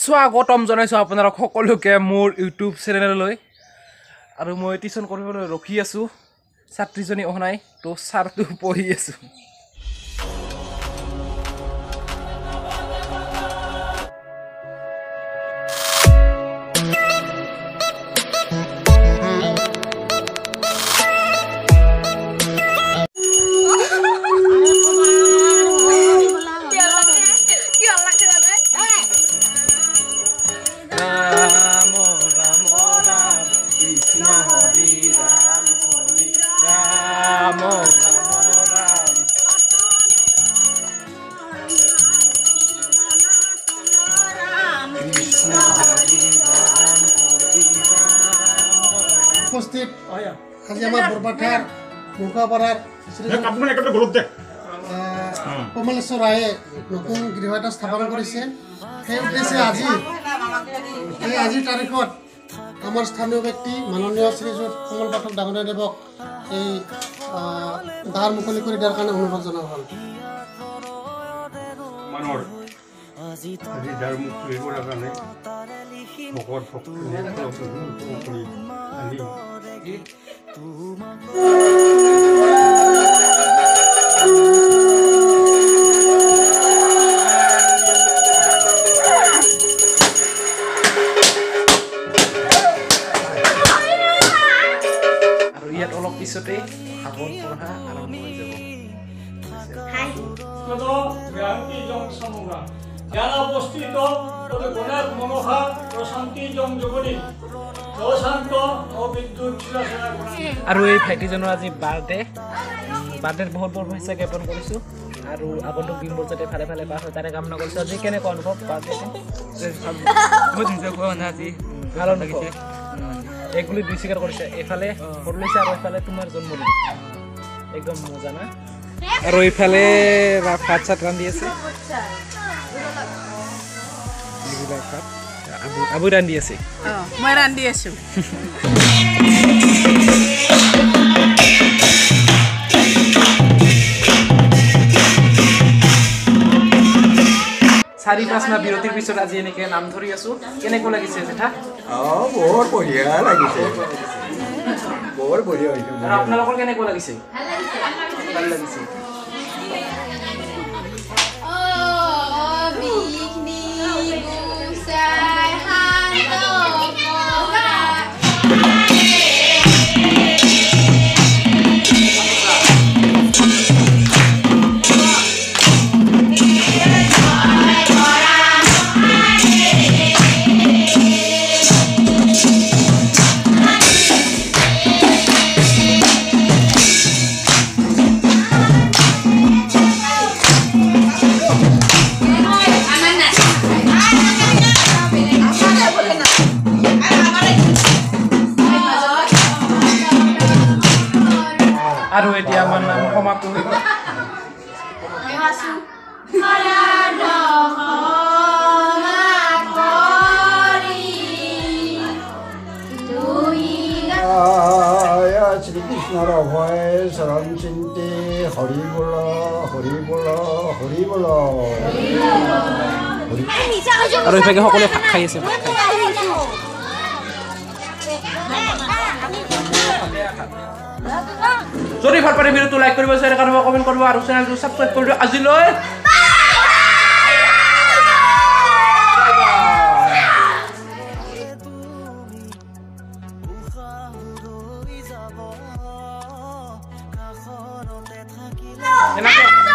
স্বাগতম জনাইছোঁ আপোনালোক সকলোকে মোৰ ইউটিউব চেনেললৈ। আৰু মই টিউশ্যন কৰিবলৈ ৰখি আছোঁ, ছাত্ৰীজনী অহা নাই, তো ছাৰটো পঢ়ি আছোঁ। উপস্থিত আজি আমাৰ বৰপাঠাৰ মুখাপাৰাৰ কমলেশ্বৰ ৰায়ে নতুন গৃহ এটা স্থাপন কৰিছে। সেই উদ্দেশ্যে আজি এই আজিৰ তাৰিখত আমাৰ স্থানীয় ব্যক্তি মাননীয় শ্ৰীযুত কমল পাঠক ডাঙৰীয়াদেৱক এই দ্বাৰ মুকলি কৰি দিয়াৰ কাৰণে অনুৰোধ জনোৱা হ'ল। আজি দ্বাৰ মুকলি কৰাৰ কাৰণে ভকত কৰি আনি আৰু ইয়াত অলপ পিছতে ভাগৱত পঢ়া আৰম্ভ হৈ যাব। আৰু এই ভাইটিজনৰ আজি বাৰ্থডে, বাৰ্থডেত বহুত বহুত শুভেচ্ছা জ্ঞাপন কৰিছোঁ আৰু আগন্তুক দিনবোৰ যাতে ভালে ভালে পাৰ হয় তাৰে কামনা কৰিছোঁ। আজি কেনেকুৱা অনুভৱ বাৰ্থডেটো? আজি ভাল অনুভৱ। এগুলি দুই স্বীকাৰ কৰিছে, এইফালে সৰু লৈছে আৰু এইফালে তোমাৰ জন্মদিন, একদম মজা না? আৰু এইফালে ভাত চাত ৰান্ধি আছে, এইবিলাক ভাত আবু ৰান্ধি আছে, মই ৰান্ধি আছো। চাৰি পাঁচ মাহ বিৰতিৰ পিছত আজি এনেকে নাম ধৰি আছো, কেনেকুৱা লাগিছে জেঠা? বৰ বঢ়িয়া লাগিছে, বৰ বঢ়িয়া হৈছে। আৰু আপোনালোকৰ কেনেকুৱা লাগিছে? ভাল লাগিছে। আৰু এতিয়া আমাৰ নাম সমাপ্ত হৈ গ'ল। শ্ৰীকৃষ্ণৰ অভয় চৰণ চিন্তে হৰি বোল হৰি বোল হৰি বোল। আৰু এইভাগে সকলোৱে ভাত খাই আছে, ভাত খাই। যদি ভাল পালে ভিডিঅ'টো লাইক কৰিব, শ্বেয়াৰ কৰিব, কমেণ্ট কৰিব আৰু চেনেলটো ছাবস্ক্ৰাইব কৰি দিওঁ। আজিলৈ বাই।